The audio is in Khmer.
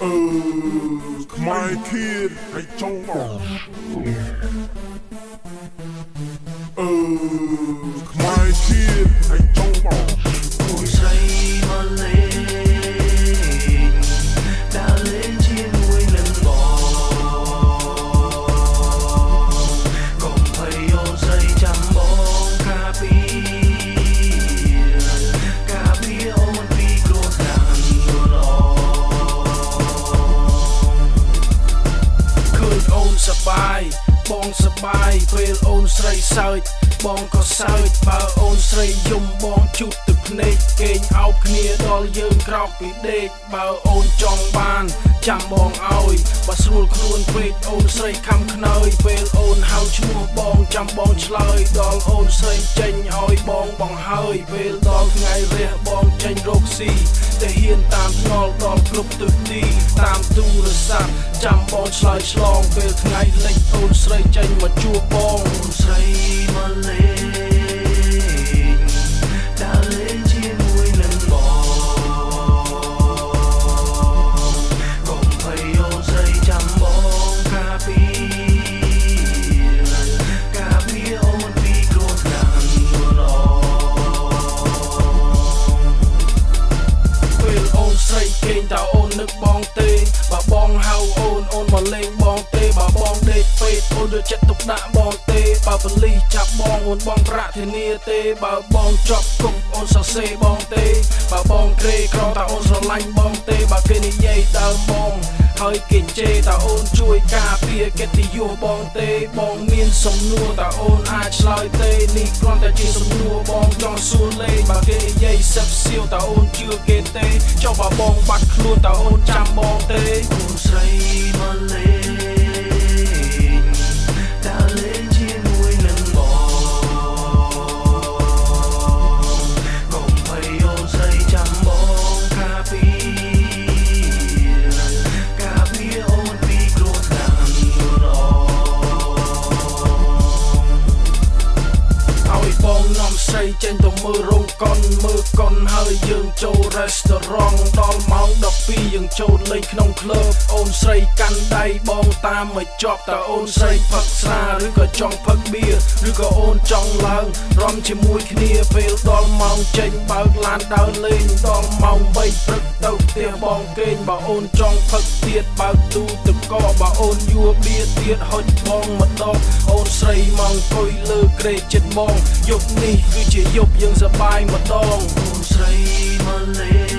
អឺខ្មែរឃៀតហើយចូលមកអឺខ្មែរឃៀតហើយចូលមក អូនស្រីមកលេងដើរលេងជាមួយនឹងបងកុំភ័យអូនស្រីចាំបងការពារការពារអូនពីគ្រោះថ្នាក់ល្អ ឃើញអូនសប្បាយបងសប្បាយពេលអូនស្រីសើចបងក៏សើចបើអូនស្រីយំបងជូតទឹកភ្នែកគេងអោបគ្នាដល់យើងក្រោកពីដេកបើអូនចង់បានចាំបងឲ្យបើស្រួលខ្លួនពេកអូនស្រីខំខ្នើយពេលអូនហៅឈ្មោះបងចាំបងឆ្លើយដល់អូនស្រីចេញឲ្យបងបងហើយពេលដល់ថ្ងៃរះបងចេញរកស៊ីតែហ៊ានតាមថ្នល់ដល់គ្រប់ទិសទីតាមទូរស័ព្ទចាំបងឆ្លើយឆ្លងពេលថ្ងៃលិចអូនស្រីចេញមកជួបបង អូនស្រីមកលេងដើរលេងជាមួយនឹងបងកុំភ័យអូនស្រីចាំបងការពារការពារអូនពីគ្រោះថ្នាក់ល្អ ពេលអូនស្រីគេងតើអូននឹកបងទេបើបងហៅអូនអូនមកលេងបងទេបើបងដេកពេកអូនយកចិត្តទុកដាក់បងទេបើប៉ូលីសចាប់បងអូនបងប្រាក់ធានាទេបើបងជាប់គុកអូនសរសេរបងទេបើបងក្រេក្រតើអូនស្រឡាញ់បងទេបើគេនិយាយដើមបងហើយគេជេរតើអូនជួយការពារកិត្តិយសបងទេបងមានសំណួរតើអូនអាចឆ្លើយទេនេះគ្រាន់តែជាសំណួរបងចង់សួរលេងបើគេនិយាយសឹបសៀវតើអូនជឿគេទេចុះបើបងបាត់ខ្លួនតើអូនចាំបងទេ អូនស្រីមកលេងដើរលេងជាមួយនឹងបងកុំភ័យអូនស្រីចាំបងការពារការពារអូនពីគ្រោះថ្នាក់ល្អ ឲ្យបងនាំស្រីចេញទៅមើលរោងកុនមើលកុនហើយយើងចូល restaurant ដល់ម៉ោង12យើងចូលលេងក្នុងក្លឹបអូនស្រីកាន់ដៃបងតាមមកជាប់តើអូនស្រីផឹកស្រាឬក៏ចង់ផឹកបៀឬក៏អូនចង់ឡើងរំជាមួយគ្នាពេលដល់ម៉ោងចេញបើកឡានដើរលេងដល់ម៉ោង3ព្រឹកទៅផ្ទះបងគេងបើអូនចង់ផឹកទៀតបើកទូទឹកកកបើអូនយួរបៀទៀតហុចបងម្ដងអូនស្រីមកអង្គុយលើគ្រែចិត្តបងយប់នេះគឺជាយប់យើងសប្បាយម្ដង អូនស្រីមកលេ